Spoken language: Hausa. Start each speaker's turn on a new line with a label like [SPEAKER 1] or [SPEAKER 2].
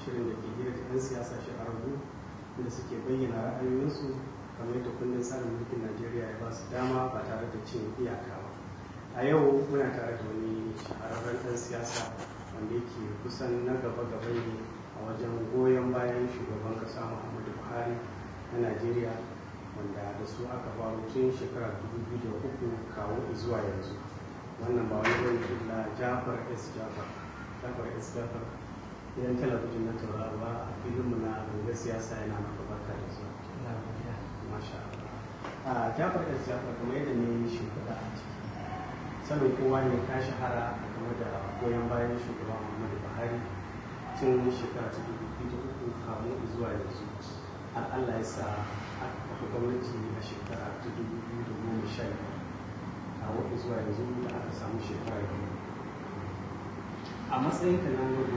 [SPEAKER 1] Shirin da ke hira da 'yan siyasa shahararru da suke bayyana ra'ayoyinsu kamar yadda kundin tsarin mulkin Najeriya ya ba su dama ba tare da cin iyaka ba. A yau muna tare da wani shahararren ɗan siyasa wanda yake kusan na gaba-gaba ne a wajen goyon bayan shugaban ƙasa Muhammadu Buhari na Najeriya, wanda da su aka faru tun shekarar 2003 kawo zuwa yanzu. Wannan ba wani bane illa Jafar S. Jafar. Jafar S. Jafar, gidan talabijin na Tauraruwa a filinmu na Gangar Siyasa yana maka barka da zuwa. Masha Allah. Jafar S. Jafar, kamar yadda ne shimfiɗa a ciki, sanin kowa ne ka shahara game da goyon bayan shugaba Muhammadu Buhari tun shekara ta 2003 kawo zuwa yanzu, har Allah ya sa aka kafa gwamnati a shekara ta 2012 kawo zuwa yanzu da aka samu shekara 2. A matsayinka na magoyi